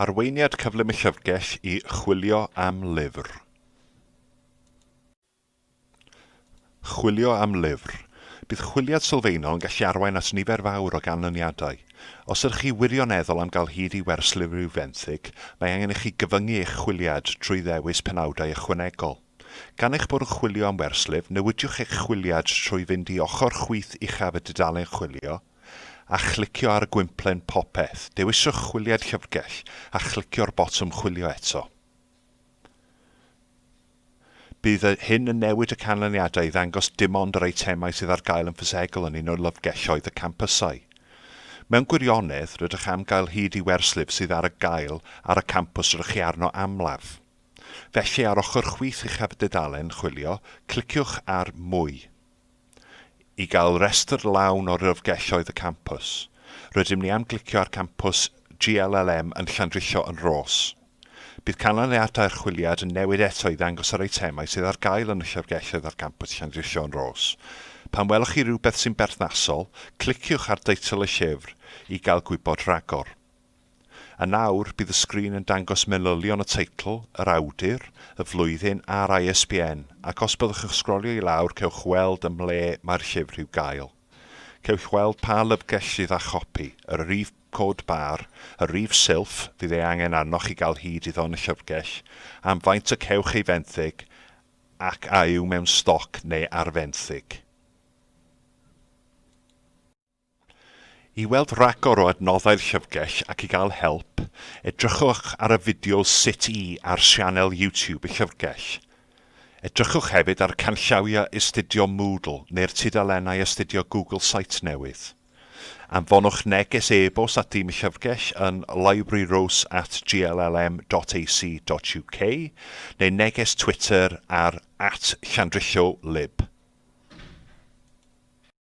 Arweiniad cyflym y llyfrgell i chwilio am lyfr. Chwilio am lyfr. Bydd chwiliad sylfaenol yn gallu arwain at nifer fawr o ganlyniadau. Os ydych chi wirioneddol am gael hyd i werslyfr i'w fenthyg, mae angen i chi gyfyngu eich chwiliad trwy ddewis penawdau ychwanegol. Gan eich bod yn chwilio am werslyfr, newidiwch eich chwiliad trwy fynd i ochr chwith uchaf y dudalen chwilio, a chlicio ar y gwymplen Popeth. Dewiswch Chwiliad Llyfrgell a chlicio'r botwm Chwilio eto. Bydd hyn yn newid y canlyniadau i ddangos dim ond yr eitemau sydd ar gael yn ffisegol yn un o lyfrgelloedd y campysau. Mewn gwirionedd, rydych am gael hyd i werslyfr sydd ar y gael ar y campws rydych chi arno amlaf. Felly, ar ochr chwith uchaf y dudalen chwilio, cliciwch ar Mwy. I gael rhestr lawn o lyfrgelloedd y campws, rydym ni am glicio ar campws GLLM yn Llandrillo yn Rhos. Bydd canlyniadau'r chwiliad yn newid eto i ddangos yr eitemau sydd ar gael yn y llyfrgelloedd ar gampws Llandrillo yn Rhos. Pan welwch chi rywbeth sy'n berthnasol, cliciwch ar deitl y llyfr i gael gwybod rhagor. A nawr, bydd y sgrin yn dangos manylion y teitl, yr awdur, y flwyddyn a'r ISBN, ac os byddwch yn sgrolio i lawr cewch weld ym mhle mae'r llyfr i'w gael. Cewch weld pa lyfrgell sydd â chopi, y rhif cod bar, y rhif silff fydd ei angen arnoch i gael hyd iddo yn y llyfrgell, am faint y cewch ei fenthyg, ac a yw mewn stoc neu ar fenthyg. I weld rhagor o adnoddau'r llyfrgell ac i gael help, edrychwch ar y fideos Sut i ar sianel YouTube y llyfrgell. Edrychwch hefyd ar y canllawiau astudio Moodle neu'r tudalennau astudio Google Site newydd. Anfonwch neges e-bost at dîm y llyfrgell yn libraryrose at gllm dot ac dot uk neu neges Twitter ar at llandrillo lib.